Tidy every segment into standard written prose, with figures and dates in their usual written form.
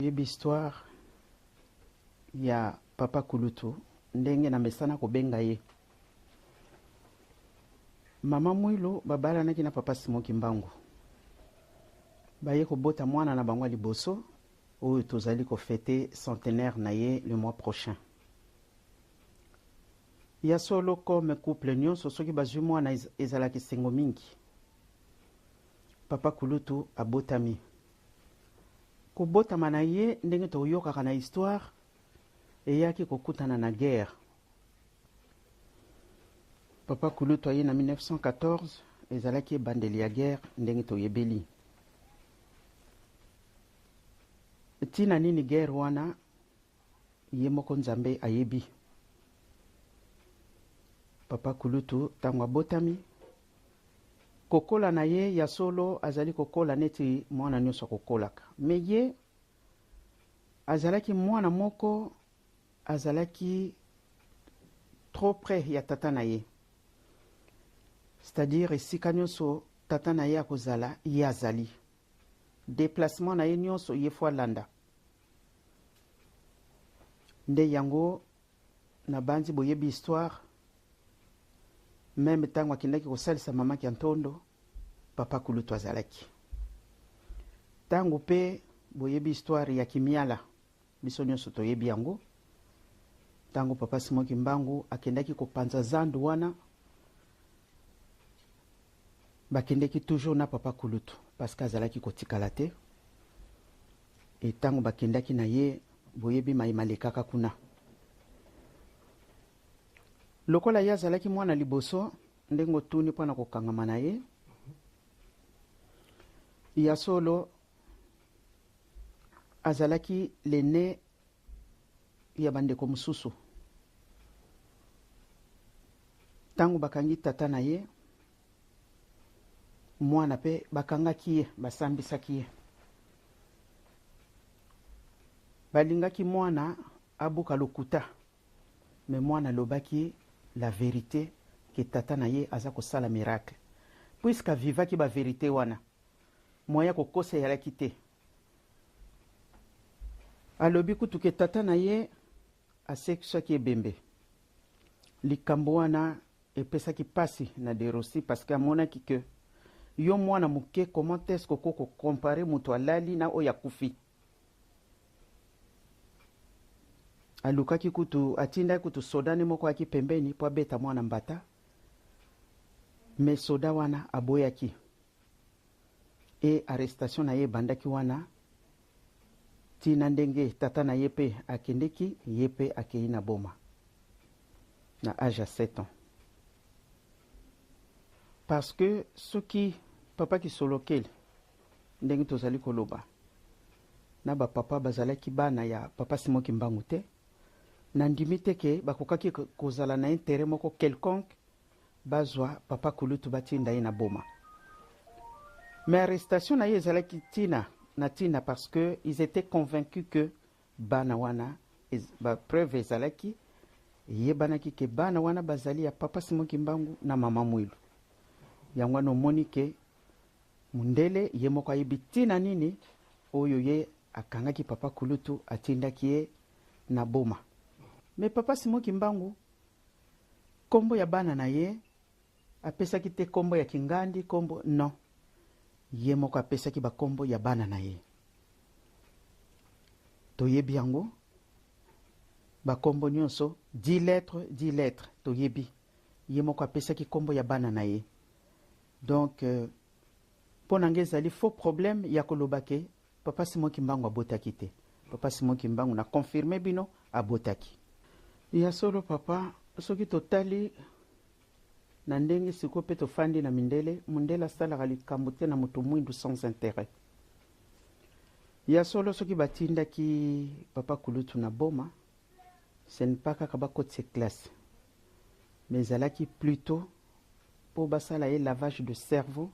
Oyebi histoire ya papa kulutu ndenge na mesana kobenga ye. Mama Mwilu babalanaki na papa Simon Kimbangu. Baye kobota mwana na bango ya liboso oyo tozali kofete centenaire na ye le mois prochain. Ya solo comme couple nyonso soki bazwi mwana ezalaka esengo mingi. Papa kulutu abotami. Kobotama na ye ndenge toyokaka na histoire eyaki kokutana na guerre. Papa kulutu aye na 1914, ezalaki ebandeli ya guerre ndenge toyebeli. Ntina nini guerre wana ye moko Nzambe ayebi. Papa kulutu ntango abotami, kokola na ye ya solo azali kokola neti mwana nyonso akokolaka. Me ye azalaki mwana moko azalaki trop près ya tata na ye. C'est-à-dire esika nyonso tata na ye akozala, ye azali. Déplacement na ye nyonso ye fo alanda. Nde yango nabanzi boyebi histoire, meme ntango akendaki kosalisa mama Kiantondo, papa kulutu azalaki. Ntango mpe boyebi histoire ya Kimiala, biso nyonso toyebi yango. Ntango papa Simon Kimbangu akendaki kopanza zandu wana, bakendeki toujours na papa kulutu parce que azalaki kotikala te. E ntango bakendaki na ye, boyebi mai malekaka kuna. Lokola ye azalaki mwana liboso, ndenge otuni mpona kokangama na ye, ya solo azalaki lene ya bandeko mosusu. Ntango bakangi tata na ye, mwana mpe bakangaki ye, basambisaki ye. Balingaki mwana abuka lokuta, me mwana alobaki la vérité ke tata na ye aza kosala miracle. Puisque avivaki ba vérité wana, moyen ya kokosa eyalaki te. Alobi kutu ke tata na ye asekisaki ebembe. Likambo wana epesaki pasi na De Rossi parce que amonaki ke yo mwana moke, comment est-ce que okoki kocompare moto alali na oyo akufi? Alukaki kutu, atindaki kutu soda ne moko ayaki pembeni po abeta mwana mbata, mais soda wana aboyaki. E arrestation na ye ebandaki wana tina ndenge tata na ye pe akendeki, ye pe akei na Boma na age ya 7 ans. Parce que soki papa Kisolokele ndenge tozali koloba na ba papa bazalaki bana ya papa Simon Kimbangu te, nandimi te ke bakokaki kozala na intérêt moko quelconque bazwa papa kulutu batinda ye na Boma. Mais arrestation na ye ezalaki tina na tina parce que ils étaient convaincus que bana wana ba preuve ezalaki, eyebanaki ke bana wana bazali ya papa Simon Kimbangu na mama Mwilu. Yango wana omoni ke mundele ye moko ayebi tina nini oyo ye akangaki papa kulutu atindaki ye na Boma. Mais papa Simon Kimbangu kombo ya bana na ye apesaki te kombo ya Kingandi, kombo non, ye moko apesaki bakombo ya bana na ye. Toyebi yango bakombo nyonso, 10 lettres, 10 lettres, toyebi ye moko apesaki kombo ya bana na ye. Donc mpo na ngai ezali faux problème ya koloba ke papa Simon Kimbangu abotaki te. Papa Simon Kimbangu na confirme bino abotaki. Ya solo papa, soki totali na ndenge sikoyo mpe tofandi na mindele, mundele asalaka likambo te na moto mwindu sans intérêt. Ya solo soki batindaki papa kulutu na Boma, ce n'est pas kaka bakotisa classe, mais ezalaki plutôt mpo basala ye lavage de cerveau,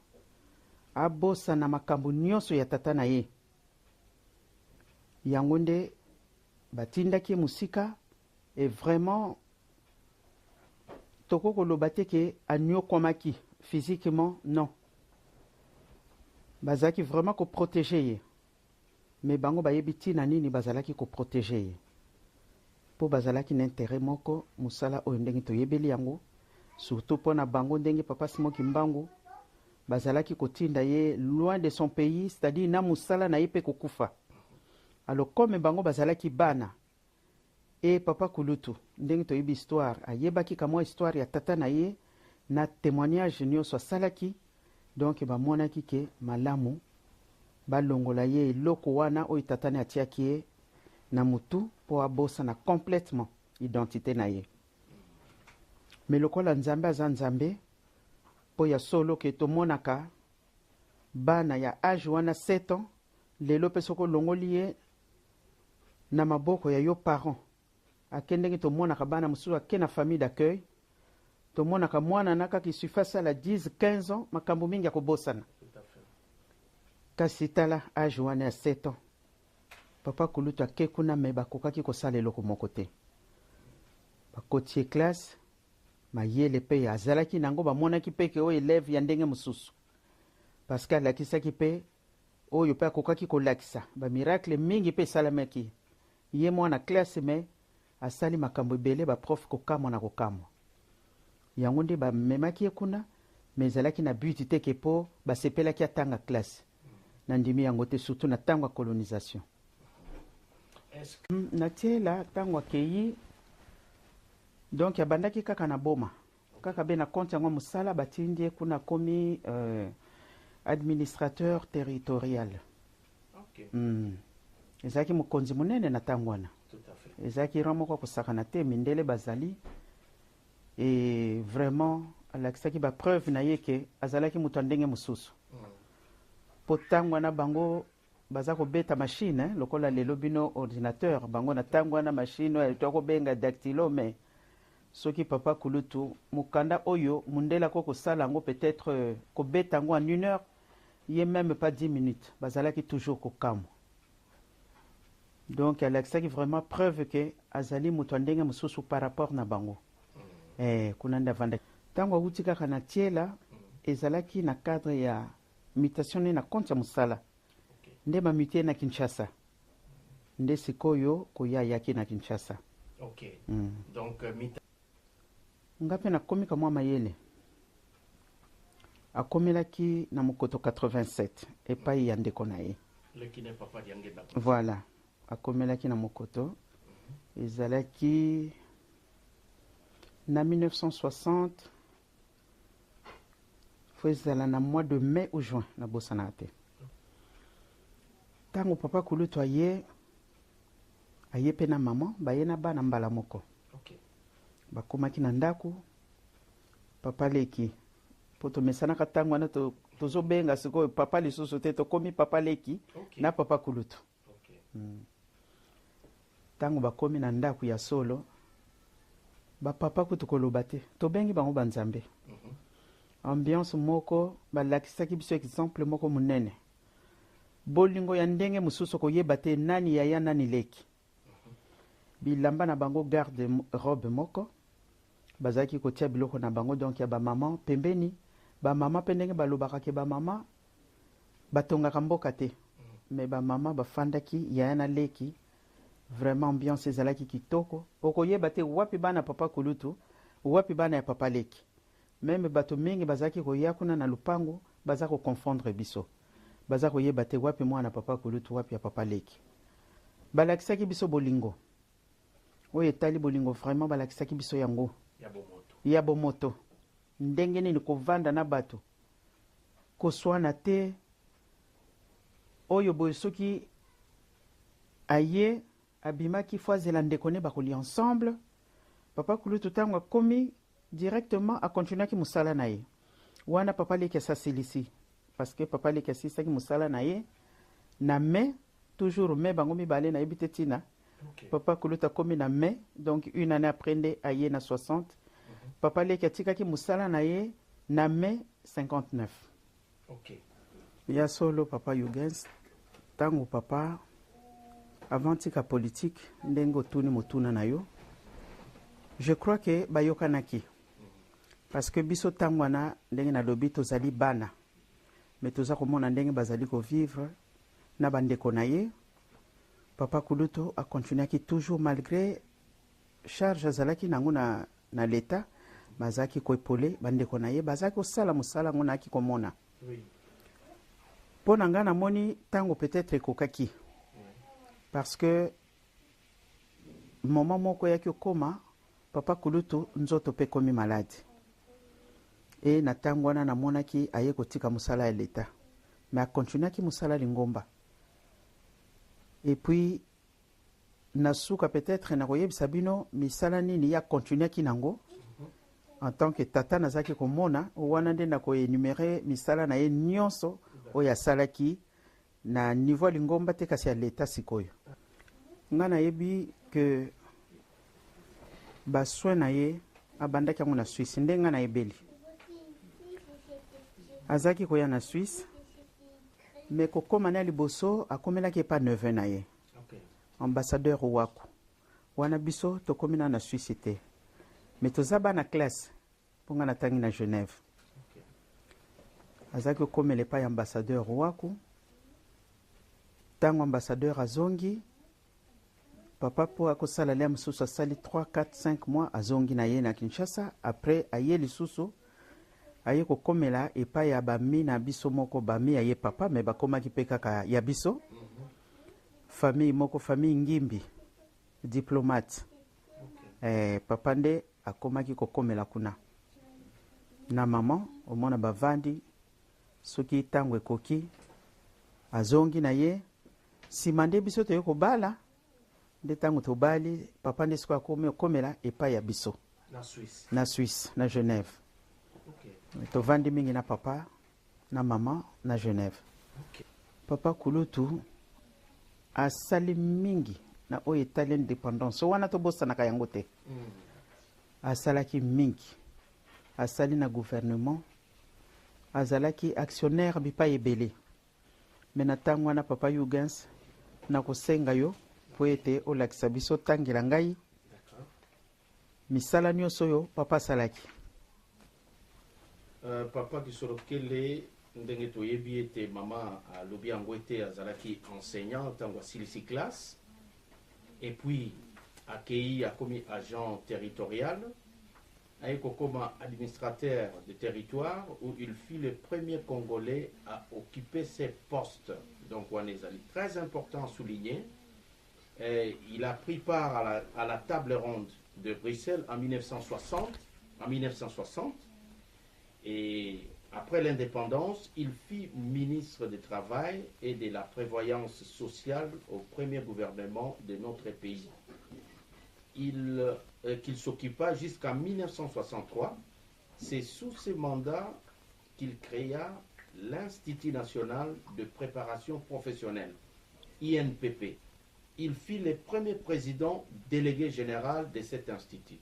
abosana makambo nyonso ya tata na ye. Yango nde batindaki ye mosika. Et vraiment tokoki koloba te ke anyokwamaki physiquement, non, bazalaki vraiment koprotege ye. Mais bango bayebi ntina nini bazalaki koprotéger ye, mpo bazalaki na intérêt moko. Mosala oyo, ndenge toyebeli yango, surtout mpo na bango, ndenge papa Simon Kimbangu bazalaki kotinda ye loin de son pays, c'est-à-dire na mosala na ye mpe kokufa. Alors, comme bango bazalaki bana e papa kulutu, ndenge toyebi histoire, ayebaki kamwa histoire ya tata na ye na témoignage nyonso asalaki. Donc bamonaki ke malamu balongola ye eloko wana oyo tata ne atiaki ye na mutu, mpo abosana complètement identité na ye. Mais lokola Nzambe aza Nzambe, mpo ya solo ke tomonaka bana ya âge wana 7 ans lelo mpe, soki olongoli ye na maboko ya yo parent, ake, ndenge tomonaka bana mosusu ake na famille d'accueil, tomonaka mwana na kaka isufi asala 10 15 ans, makambo mingi ya kobosana. Tout à fait. Kasi tala âge wana ya 7 ans, papa kulutu ake kuna, mais bakokaki kosala eloko moko te. Bakoti ye classe, mayele mpe azalaki nango, bamonaki mpe ke oyo élève ya ndenge mosusu, parce que alakisaki mpe oyo mpe akokaki kolakisa bamiracle mingi mpe esalamaki. Ye mwana classe, mais asali makambo ebele, baprof kokamwa na kokamwa. Yango nde bamemaki ye kuna, mais ezalaki na but te ke mpo basepelaki atanga classe. Nandimi yango te, surtout na ntango ya colonisation. Est-ce que Natiela ntango akei, donc abandaki kaka na Boma, kaka be na compte yango mosala batindi ye kuna, akomi administrateur territorial. Ezalaki mokonzi monene na ntango wana. Tout à fait. Ezalaki rang moko akosakana te. Mindele bazali e vraiment alakisaki bapreuve na ye ke azalaki moto ya ndenge mosusu, mpo ntango wana bango baza kobeta machine, eh, lokola lelo bino ordinateur, bango na ntango wana machine oyo to kobenga dactylo. Mais soki papa kulutu, mokanda oyo mundele ako kosala yango peut-être kobeta yango en une heure, ye même pas 10 minutes. Bazalaki toujours kokamwa. Donc alakisaki vraiment preuve ke azali moto ya ndenge mosusu par rapport na bango. Kuna nde avandaki. Ntango awuti kaka na Tiela, ezalaki na cadre ya mutation ne na compte ya mosala. Nde bamuté ye na Kinshasa. Nde sikoyo koya ayaki na Kinshasa. Donc, Nga mpe nakomi kamwa mayele. Akomelaki na mokoto 87 epai ya ndeko na ye. Leki ne papa Diangenda. Voilà, akomelaki na mokoto, ezalaki na 1960, fo ezala na mois de mai ou juin, nabosanaka te. Ntango papa kulutu aye, aye mpe na mama, baye na bana mbala moko. Bakomaki na ndako papa leki, mpo tomesanaka ntango wana tozobenga sikoyo papa lisusu te, tokomi papa leki na papa kulutu. Ntango bakomi na ndako ya solo, bapapa kutu koloba te, tobengi bango banzambe. Ambiance moko balakisaki biso, exemple moko monene, bolingo ya ndenge mosusu, koyeba te nani yaya, nani leki. Bilamba na bango, garde robe moko, bazalaki kotia biloko na bango, donc ya bamama pembeni. Bamama mpe, ndenge balobaka ke bamama batongaka mboka te, mais bamama bafandaki yaya na leki. Vraiment ambiance ezalaki kitoko, okoyeba te wapi bana papa kulutu, wapi bana ya papa leki. Même bato mingi bazalaki koya kuna na lupango, baza koconfondre biso, baza koyeba te wapi mwana papa kulutu, wapi ya papa leki. Balakisaki biso bolingo oyo etali bolingo, vraiment balakisaki biso yango. Ya bomoto. Ya bomoto, ndenge nini kovanda na bato, koswana te. Oyo boye soki aye, abimaki, fo azela ndeko ne, bakolia ensemble. Papa kulutu ntango akomi, directement akontinuaki mosala na ye wana. Papa leki asasilisi, parce que papa leki asilisaki mosala na ye na mai, toujours mai, bango mibale, nayebi te ntina. Papa kulutu akomi na mai, donc une année après nde aye na 60. Papa leki atikaki mosala na ye na mai 59. Ya solo, papa Yugens, ntango papa avant tika politique, ndenge otuni motuna na yo, je crois ke bayokanaki, parce que biso ntango wana, ndenge nalobi, tozali bana, mais toza komona ndenge bazali kovivre na bandeko na ye. Papa kulutu acontinuaki toujours malgré charge azalaki nango na leta, bazalaki koépauler bandeko na ye, bazalaki kosala mosala yango, nayaki komona. Mpo na ngai, namoni ntango peut-être ekokaki, parce que moment moko eyaki okóma, papa kulutu nzoto mpe ekomi malade. E na ntango wana namonaki aye kotika mosala ya leta, mais akontinuaki mosala lingomba. Et puis na suka, peut-être nakoyebisa bino misala nini ye akontinuaki nango en tant que tata. Nazalaki komona wana nde nakoénumérer misala na ye nyonso oyo asalaki na niveau ya lingomba te, kasi ya leta. Sikoyo ngai nayebi ke basoin na ye abandaki yango na Suisse. Nde ngai nayebeli azalaki koya na Suisse, mais kokóma na liboso akomelaki epa neveu na ye, ambassadeur Waku. Wana biso tokómi na Suisse te, mais toza bana classe, mpo ngai natangi na Genève. Azalaki kokomela epai ya ambassadeur Waku. Ntango ambassadeur azongi, papa mpo akosala lia mosusu, asali 3 4 5 mois, azongi na ye na Kinshasa. Après aye lisusu, aye kokomela epai ya bami na biso moko, bami ya ye papa, mais bakomaki mpe kaka ya biso, famille moko, famille Ngimbi, diplomate. Papa nde akomaki kokomela kuna na mama. Omona bavandi, soki ntango ekoki azongi na ye. Nsima nde biso toye kobala. Nde ntango tobali, papa nde sikoyo akomi okomela epai ya biso. Na Suisse. Na Suisse, na Genève. Tovandi mingi na papa na mama na Genève. Papa kulutu asali mingi na oyo etali indépendance wana, tobosanaka yango te. Asalaki mingi, asali na gouvernement, azalaki actionnaire bipai ebele. Mais na ntango wana, papa Hugens, nakosenga yo mpo ete olakisa biso, tangela ngai misala nyonso oyo papa asalaki. Papa Kisolokele, ndenge toyebi ete mama alobi yango ete azalaki enseignant ntango asilisi classe, et puis akei akomi agent territorial, aye kokoma administrateur de territoire, où il fut le premier Congolais à occuper ces postes. Donc wana ezali très important à souligner. Et il a pris part à la table ronde de Bruxelles en 1960, en 1960. Et après l'indépendance, il fut ministre du Travail et de la Prévoyance sociale au premier gouvernement de notre pays. Qu'il s'occupa jusqu'en 1963. C'est sous ce mandat qu'il créa l'Institut national de préparation professionnelle, INPP. Il fut le premier président délégué général de cet institut.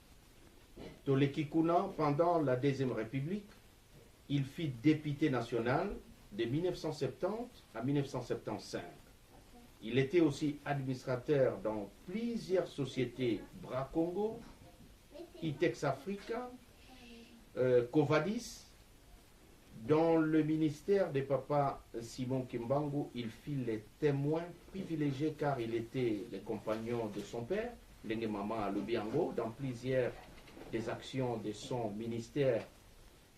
Toleki kuna, pendant la Deuxième République, il fut député national de 1970 à 1975. Il était aussi administrateur dans plusieurs sociétés: Bracongo, Itex Africa, Covadis. Dans le ministère de papa Simon Kimbangu, il fut le témoin privilégié car il était le compagnon de son père, ndenge mama alobi yango, dans plusieurs des actions de son ministère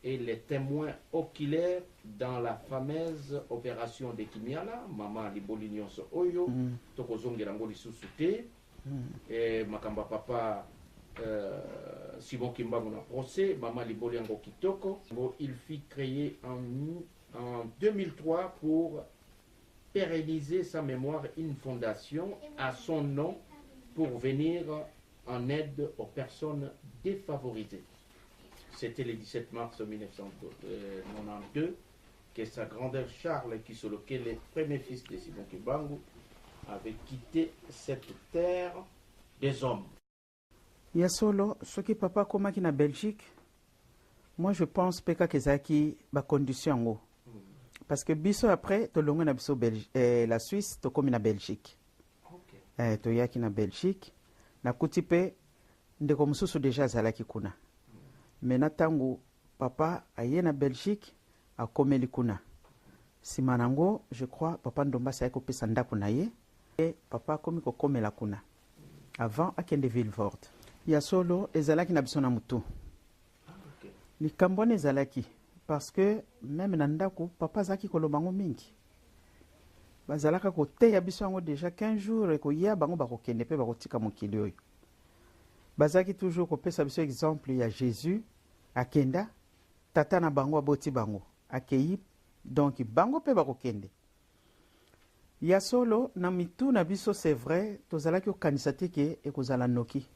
et les témoins oculaires dans la fameuse opération de Kimiala, mama liboli nyonso oyo, tokozongela yango lisusu te. Makambo ya papa Simon Kimbangu na procès, mama liboli yango kitoko. Bon, il fut créé en 2003 pour pérenniser sa mémoire une fondation à son nom pour venir en aide aux personnes défavorisées. C'était le 17 mars 1992 que sa grandeur Charles Kisolokele, le premier fils de Simon Kimbangu, avait quitté cette terre des hommes. Ya solo, soki papa akomaki na Belgique, moi je pense mpe kaka ezalaki bacondition yango, parce que biso après tolongwe na biso la Suisse, tokómi na Belgique. Toyaki na Belgique, nakuti mpe ndeko mosusu déjà azalaki kuna. Mais na ntango papa aye na Belgique, akomeli kuna, nsima nango je crois papa Ndombasi ayaki kopesa ndako na ye. E papa akomi kokomela kuna avant akende Vilvoorde. Ya solo, ezalaki na biso na motu. Likambo wana ezalaki parce que même na ndako, papa azalaki koloba yango mingi. Bazalaka koteya biso yango déjà 15 jours ekoya, bango bakokende mpe bakotika mokili oyo. Bazalaki toujours kopesa biso exemple ya Jésus akenda, tata na bango aboti bango akei, donc bango mpe bakokende. Ya solo, na mitu na biso, c'est vrai, tozalaki kokanisa te ke ekozala noki.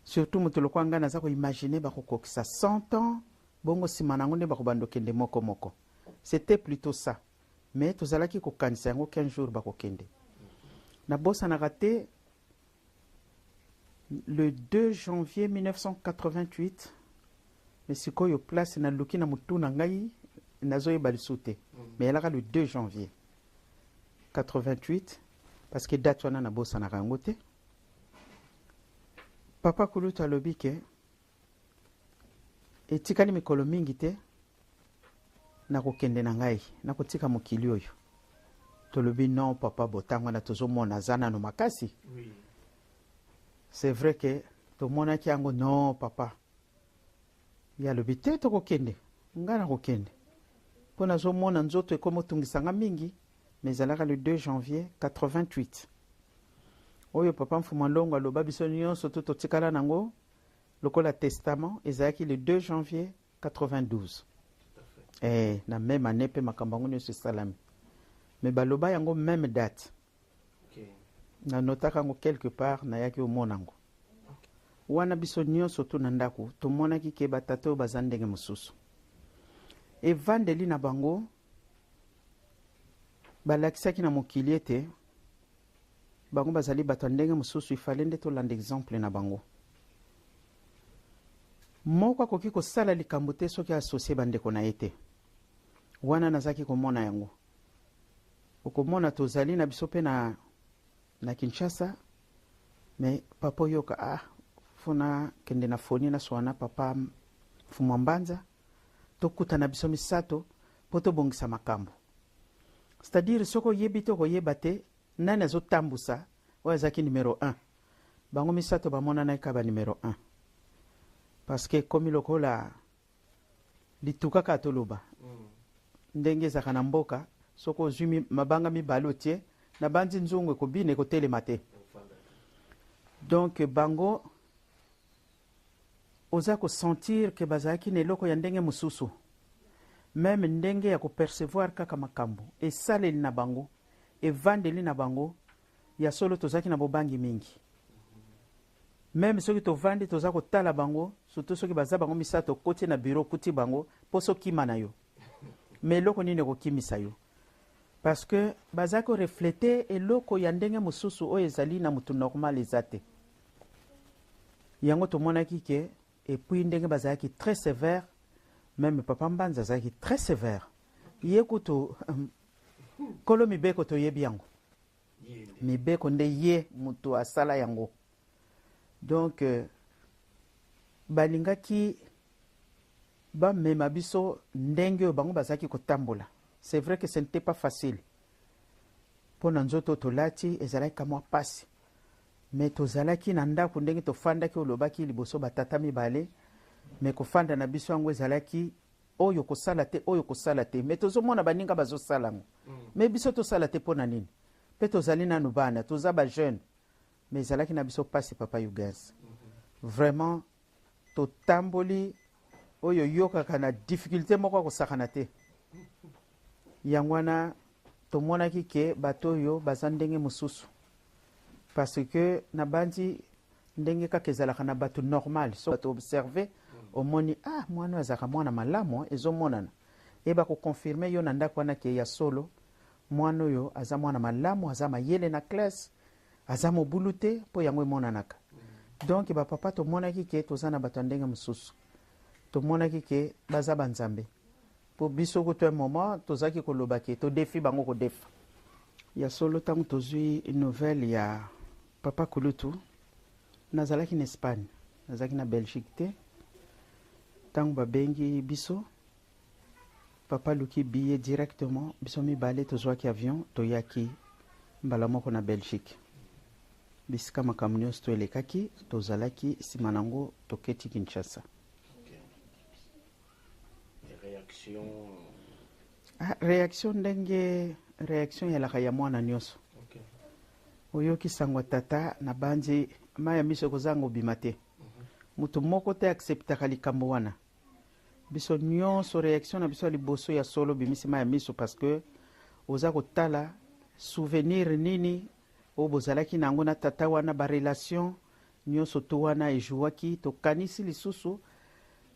Surtout moto lokwa ngai, naza koimaginer bakokokisa 100 ans, bongo nsima na yango nde bakobanda okende moko moko. C'était plutôt ça, mais tozalaki kokanisa yango 15 jours bakokende. Nabosanaka te, le 2 janvier 1988, mais sikoyo place naluki na motu na ngai, nazoyeba lisusu te, mais elaka le 2 janvier 88, parce que date wana nabosanaka yango te. Papa kulutu alobi ke etikali mikolo mingi te, nakokende na ngai, nakotika mokili oyo. Tolobi: "Non, papa, botango wana tozomona aza nano makasi." C'est vrai ke tomonaki yango. "Non, papa." Ye alobi: "Te, tokokende, ngai nakokende mpo nazomona nzoto ekomi otungisanga mingi." Mais ezalaka le 2 janvier 88 oyo papa Mfuma Ndongo aloba. Biso nyonso to totikala nango lokola testament. Ezalaki le 2 janvier 92, na même année mpe makambo yango nyonso esalami, mais baloba yango même date. Nanotaka yango quelque part, nayaki omona yango wana. Biso nyonso tu na ndako tomonaki ke batata oyo baza ndenge mosusu. Evandeli na bango balakisaki na mokili ete bango bazali bato ya ndenge mosusu. Ifale nde tolanda exemple na bango. Moko akoki kosala likambo te soki associer bandeko na ye te. Wana nazalaki komona yango. Okomona tozali na biso mpe na Kinshasa, mais papa oyoka: "Ah, fona kende na foni, naswana na papa Mfumu Mbanza, tokutana biso misato mpo tobongisa makambo." C'est-à-dire soki oyebi te, okoyeba te nani azotambusa. Oyo azalaki numero 1, bango misato bamonanaki kaka ba numero 1, parce que ekomi lokola lituka kaka toloba. Ndenge ezalaka na mboka, soki ozwi mabanga mibale otie na bandi nzungu, ekobina, ekotelema te. Donc bango oza kosentir ke bazalaki na eloko ya ndenge mosusu, même ndenge ya kopercevoir kaka makambo, esaleli na bango, evandeli na bango. Ya solo, tozalaki na bobangi mingi. Même soki tovandi, toza kotala bango, surtout soki baza bango misato, okoti na bureau, okuti bango, mpo sokima na yo. Mais eloko nini ekokimisa yo? Parce que baza korefléter eloko ya ndenge mosusu oyo ezali na motu normal eza te. Yango tomonaki ke, et puis ndenge bazalaki très sévère. Même papa Mbanza azalaki très sévère. Ye kutu nkolo mibeko, toyebi yango, mibeko nde ye moto asala yango. Donc balingaki bamema biso ndenge oyo bango bazalaki kotambola. C'est vrai que ce n'était pas facile mpo na nzoto tolati, ezalaki kamwa pasi. Mais tozalaki na ndako, ndenge tofandaki, olobaki liboso batata mibale, mais kofanda na biso yango ezalaki oyo kosala te, oyo kosala te. Mais tozomona baninga bazosala yango, mais biso tosala te mpo na nini? Mpe tozali nanu bana, toza bajeune. Mais ezalaki na biso mpasi, papa Yugens. Vraiment totamboli oyo oyokaka na difficulté moko ya kosakana te. Yango wana tomonaki ke bato oyo baza ndenge mosusu, parce que nabandi ndenge kaka ezalaka na bato normal. So bato observe, omoni: "Ah, mwana oyo azalaka mwana malamu." Ezomonana, eyeba koconfirmer yo na ndako wana ke ya solo, mwana oyo aza mwana malamu, aza mayele na classe, aza mobulu te, mpo yango emonanaka. Donc bapapa, tomonaki ke toza na bato ya ndenge mosusu. Tomonaki ke baza banzambe mpo biso. Kutu un moment tozalaki koloba ke todefi bango kodefa. Ya solo, ntango tozwi nouvelle ya papa kulutu, nazalaki na Espagne, nazalaki na Belgique te. Ntango babengi biso, papa aluki billet directement, biso mibale tozwaki avion, toyaki. Mbala moko na Belgique. Bisika makambo nyonso to elekaki, tozalaki nsima nango toketi Kinshasa. Ok. Réaction? Ah, réaction, ndenge réaction eyalaka ya mwana nyonso. Oyoki sango ya tata, na banzi mai ya miso ekozanga obima te. Moto moko te acceptaka likambo wana. Biso nyonso, réaction na biso ya liboso ya solo, obimisi mai ya miso, parce que oza kotala souvenir nini oyo bozalaki na yango na tata wana, barelation nyonso to wana ejouaki. Tokanisi lisusu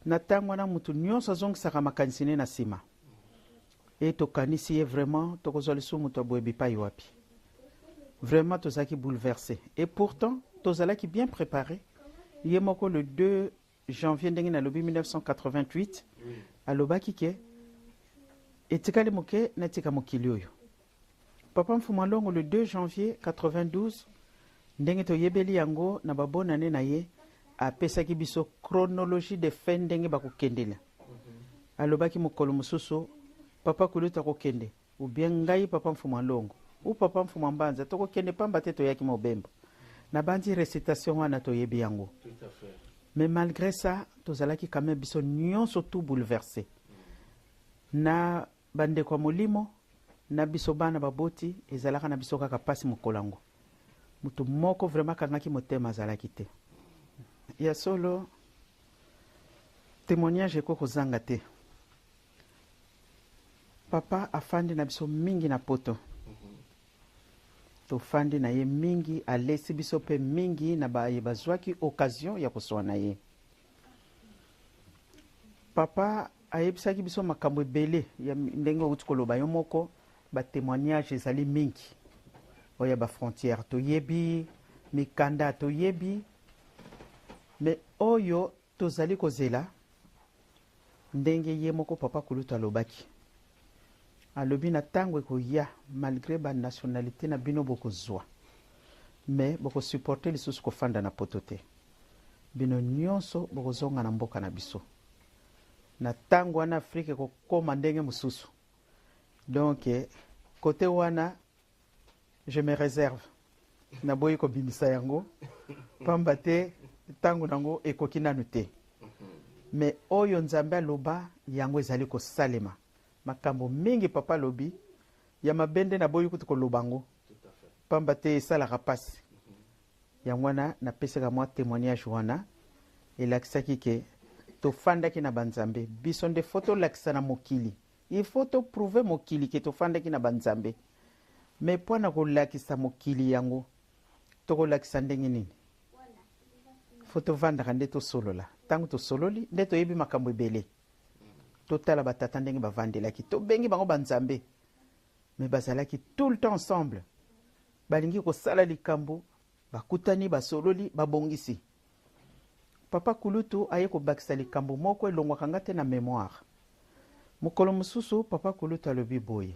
na ntango wana, motu nyonso azongisaka makanisi ne na nsima e tokanisi ye vraiment, tokozwa lisusu moto ya boye bipai wapi? Vraiment tozalaki bouleversé et pourtant tozalaki bien préparé. Ye moko, le 2 janvier, ndenge nalobi, 1988, alobaki ke etikali moke natika mokili oyo. Papa Mfumu Alongo, le 2 janvier 92, ndenge toyebeli yango na babonane na ye, apesaki biso chronologie de fait ndenge bakokendela. Alobaki mokolo mosusu papa kulutu akokende, ou bien ngai papa Mfumu Alongo ou papa Mfumu Mbanza tokokende, pamba te toyaki mobembo. Nabandi récitation wana, toyebi yango. Tout à fait. Mais malgré ça, tozalaki quand même biso nyonso tout bouleversé, na bandeko ya molimo na biso bana baboti. Ezalaka na biso kaka mpasi. Mokolo yango, moto moko vraiment akangaki motema azalaki te. Ya solo, témoignage ekoki kozanga te. Papa afandi na biso mingi na Poto, tofandi na ye mingi, alesi biso mpe mingi na baye bazwaki occasion ya koswa na ye. Papa ayebisaki biso makambo ebele ya ndenge outi koloba yo moko. Batémoignage ezali mingi oyo ya bafrontière, toyebi mikanda, toyebi. Mais oyo tozali kozela, ndenge ye moko papa kulutu alobaki, alobi na ntango ekoya, malgré banationalité na bino bokozwa, mais bokosupporte lisusu kofanda na Poto te. Bino nyonso bokozonga na mboka na biso. Na ntango wana, Afrique ekokóma ndenge mosusu. Donc côté wana, je me réserve, naboyi kobimisa yango, pamba te ntango nango ekoki nanu te. Mais oyo Nzambe aloba, yango ezali kosalema. Makambo mingi papa alobi ya mabe nde naboyi kutu koloba yango, pamba te esalaka mpasi. Yango wana napesaka mwa témoignage wana, elakisaki ke tofandaki na banzambe. Biso nde faut tolakisa na mokili, il faut toprouver mokili ke tofandaki na banzambe. Mais mpo na kolakisa mokili yango, tokolakisa ndenge nini? Faut tovandaka nde tosolola. Ntango tosololi nde toyebi makambo ebele. Totala batata ndenge bavandelaki, tobengi bango banzambe, mais bazalaki tout le temps ensemble. Balingi kosala likambo, bakutani, basololi, babongisi. Papa kulutu aye kobakisa likambo moko elongwaka nga te na mémoire. Mokolo mosusu papa kulutu alobi boye: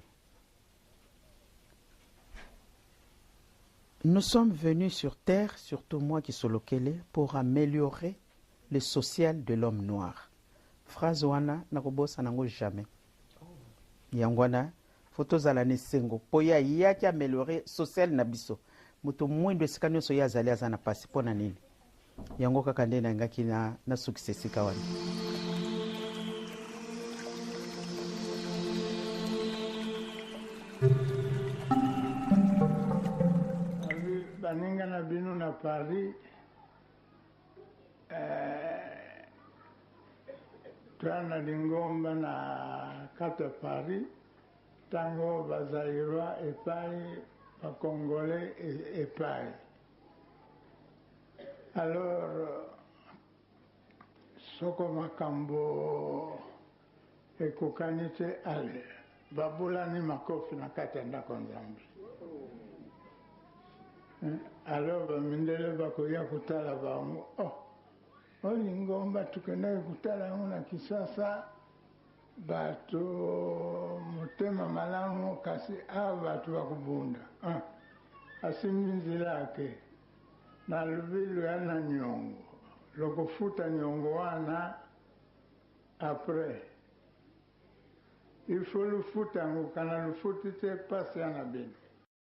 "Nous sommes venus sur terre, surtout moi Kisolokele, pour améliorer le social de l'homme noir." Phrase wana nakobosana yango jamais. Yango wana faut tozala na esengo mpo ye ayaki améliorer social na biso. Moto mwindo, esika nyonso ye azali, aza na pasi. Mpo na nini? Yango kaka nde nayangaki na nasukisa esika wana. Abi baninga na bino na Paris, toya na lingomba na kati ya Paris, ntango bazaïrois epai, bacongolais epai. Alors soko makambo ekokani te, ale babulani makofi na kati ya ndako Nzambe. Alors bamindele bakoya kotala bango: "Oh, oyo lingomba tokendaki kotala yango na Kisasa, bato motema malamu, kasi awa bato bakobunda." Ah, asimbi nzela ake. Nalobi loya na niongo, lokofuta niongo wana après. Il faut lufuta yango, kana lufuti te, pasi ya na bino.